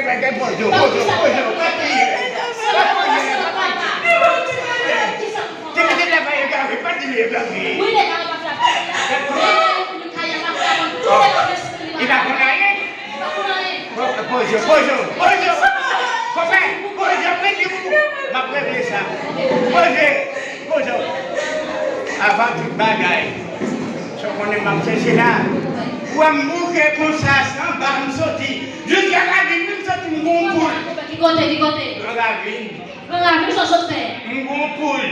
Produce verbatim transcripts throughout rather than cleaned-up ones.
Bagay, bonjou, bonjou, bonjou, pa kriye. Pa kriye, pa kriye. Ti pitit la pa egare, pa di li egare. Li pa konn anyen. Bon, bonjou, bonjou, bonjou. Konpè, bonjou, mwen di w, m ap regle sa. Bonjou, bonjou. Avan tout bagay, sa w konnen m ap chèche la. Ou wè m bouke konsa, se anba m soti. Jiska ravin, m santi m gon poul. Ki kote, ki kote? Nan ravin. Nan ravin, sa w sot fè? M gon poul.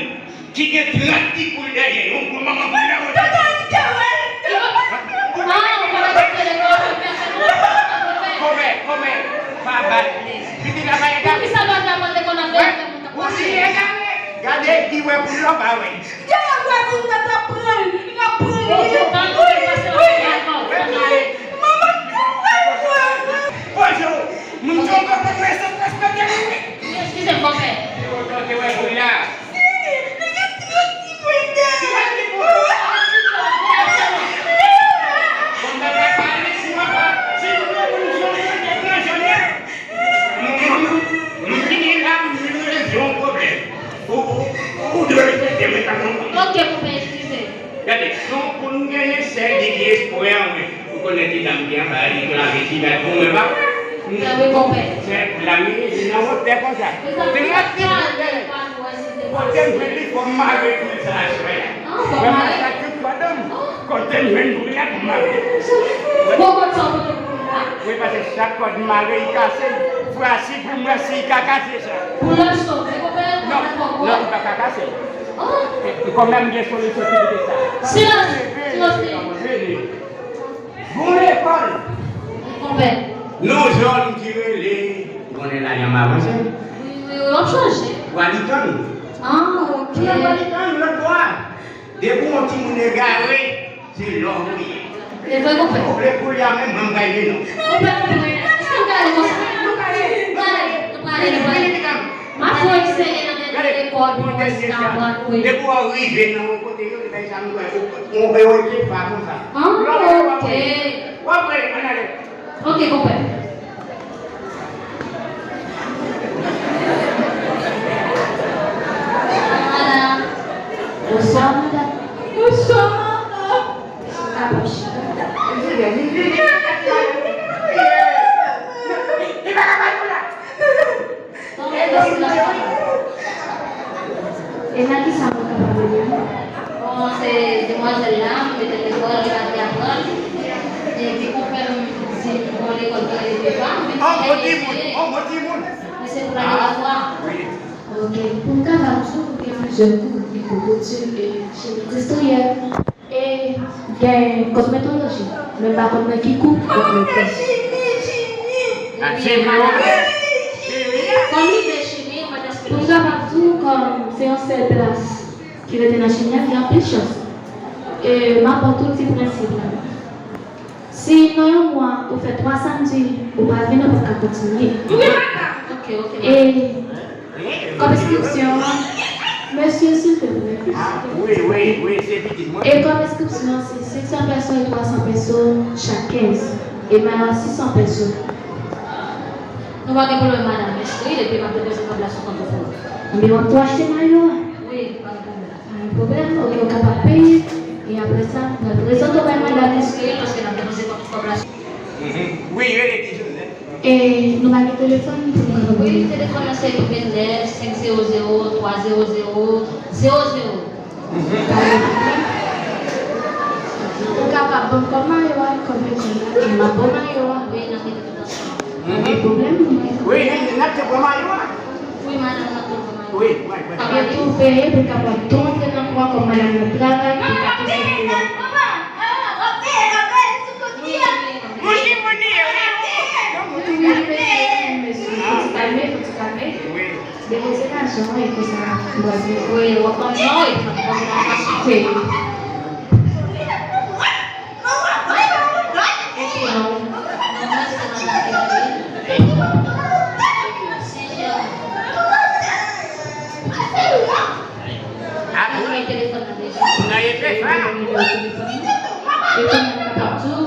Ki gen trant ti poul dèyè, yon gwo manman poul nan wote. Tata, m te wè l. Ah, ou pa mete telefòn, ou fè sa. Kòmè, kòmè, pa bat li. Pitit la pa egare. Poukisa pa t ap mande konn ap fè moun nan pase? Ou di egare. Gade ki wè poul la pa wè. Gade wè poul la t ap pran l, l ap pran l. Wi, wi, wi. Manman, te wè l. Bonjou, moun tonbe pou mwen, se respekte moun. Eskize m, kòmè. Te wè poul la. Ok, konpè, eskize. Gade, si yon moun genyen sèl de ki espwa an, wi. Ou konnen ti dam ki anba a, li klave ti bèt pou mwen, pa? Klave konpè. Se la, wi, li nan wotè konsa. Li nan wotè. Kote m jwenn li, fò m mare poul sa aswè a. Vrèman, sa tout madanm. Kote m jwenn poul la pou m mare. Bon, kote sa w pote poul la? Wi, paske chak kòd m mare, li kase. Fwa si pou mwen, si li ka kase sa. Poul la sove, konpè, non, non, li pa ka kase. Kòmè m gen solisyon ki kite sa. Silans! Silans, silans. Bon lekòl. Konpè. Non, jòn ki rele. Ou konnen lajan m avanse? Wi, wi, wi, w ap chanje. Walikan. Ah, ok. Ou nan Walikan, lòt bò a. Depi yon timoun egare, se lò ou ye. E vre, konpè. Ou vle koulye a menm, mwen m pral vin non. Konpè, konpè, èske n ka ale konsa? Nou prale, nou prale, nou prale. M ap fè w eseye nan dènye lekòl pou wè si n aprann, wi. Depi w rive nan yon kote, yo di, "Bay sa nou wè, ou, ou, ou, ou, pa konsa." Ah, ok. W ap wè, ann ale. Ok, konpè. Madam. Bonswa, madam. Bonswa, madam. Apwoche. E nan kisa mwen kapab ede nou? Bon, se demwazèl la, m mete l lekòl, li pa vle aprann. Epi konpè m di m gon lekòl ki rele Pepa, m vin fè eseye. Bon timoun, bon timoun. Men se pou lane twa. Ok, pou m kapab di w, gen plizyè kou, gen kokotil e chimi kristoyèl. E gen kosmetoloji, men m pa konn nan ki kou pou mwen fè. Pou m kapab di w kòm se yon sèl plas ki rete nan chimi a, gen anpil chans. E m ap ba w tou ti prensip la. Si nan yon mwa ou fè twa samdi ou pa vini, ou p ap ka kontinye. Ok, ok. E Kòb enskripsyon an, mesye, silvouplè. Ah, wi, wi, wi, se pitit mwen. E kòb enskripsyon an, se senk san pèso e twa san pèso chak kenz. E mayo a sis san pèso. Nou pa gen pwoblèm, madanm. Enskri, epi m ap depoze kòb la sou kont ou pou ou. Ebyen, w ap tou achte mayo a? Wi, pa gen pwoblèm. Pa gen pwoblèm, ok, ou kapab peye. E apre sa, m ap prezante w bay madanm. Enskri, paske n ap depoze kòb, kòb la sou. Mhm. Wi, rele ki jounen? E nou pa gen telefòn pou nou kapab rele? Wi, telefòn nan se uit vennèf, senk zewo zewo, twa zewo zewo, zewo zewo. Mhm. Ou kapab ban m kòb mayo a, kòb lekòl la, e m ap ba w mayo a. Wi, n ap mete tout ansanm. Mhm. Pa gen pwoblèm, mwen. Wi, n ap te pran mayo a. Wi, madanm, n ap te pran mayo a. Wi, wi, wi. Epi tou peye pou kapab tou antre nan kou a kòm madanm nan travay pou kapab tou peye. Wi, wi, wi. Wi, wi, wi. Wi, wi, mesye, fò ti kalme, fò ti kalme. Wi. Depoze lajan an, epi sa, m pral di w. Wi, w ap ban m non, epi m ap ban w lajan. Ok. Ok, non. Non, mwen se madanm Kevin. Si jan. Mwen gen telefòn nan deja. Mwen gen nimewo telefòn nan. Epi mwen kapab tou.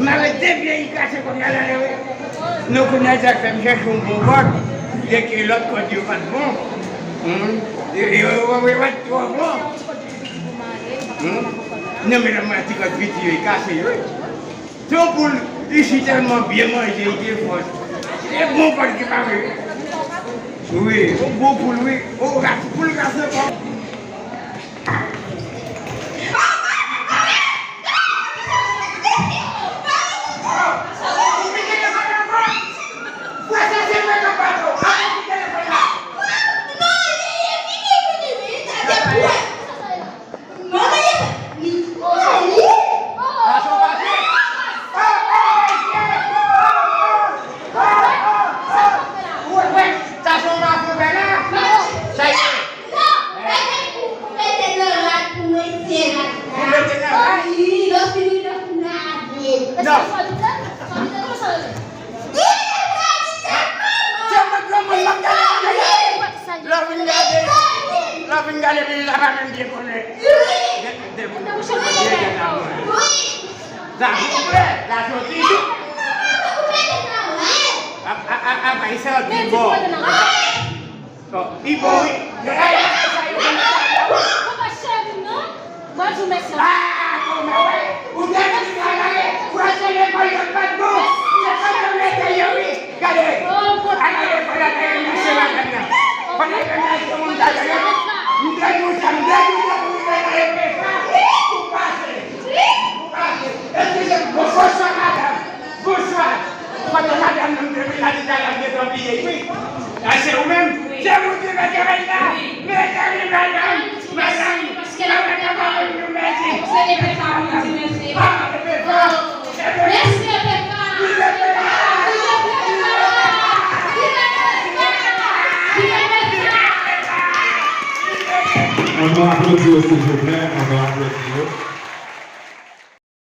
M avè de pye yi kase kòm nan lè wi. Nou kounye a sa fè m chèche yon bon kòd. Dèke lòt kòd yo pa t bon. Hmm. Yo, yo, yo, yo pa t twò bon. Hmm. Non, men la mwen ti kòd piti yo, yi kase yo. Se yon poul isi tèlman byen manje, li gen fòs. E bon kòd ki pa vre. Wi, yon bon poul, wi. Yon ras, poul ras nan kòd. La soti. A, a, a, a, pa, li soti bon. Bon, li bon, wi. Yo, ay, ay, sa yo konn sa. Papa cheri, non? Mwen di w mèsi. Ah, kòman, wè? Ou te di sa, gade. Ou achte lekòl, yo pa t bon. Se pa t bon, mete yo, wi. Gade. Ala lekòl la te remèsye madanm nan. Pandan ke m al se moun sa, gade. M te di w sa, m te di w sa pou m te nan epè sa. Ou pase. Ou pase. Eskize m. Bon, bonswa, madanm. Bonswa. Kote madanm nan te vin la, li ta la, m gentan bliye, wi. A, se ou menm? Se ou ki mete rèy la? Mete rèy, madanm. Madanm, madanm, madanm, nou mèsi. Se epè sa pou nou di mèsi. Ah, epè sa. Mèsi, epè sa. Ann nou aplodi yo, silvouplè. Ann nou aplodi yo.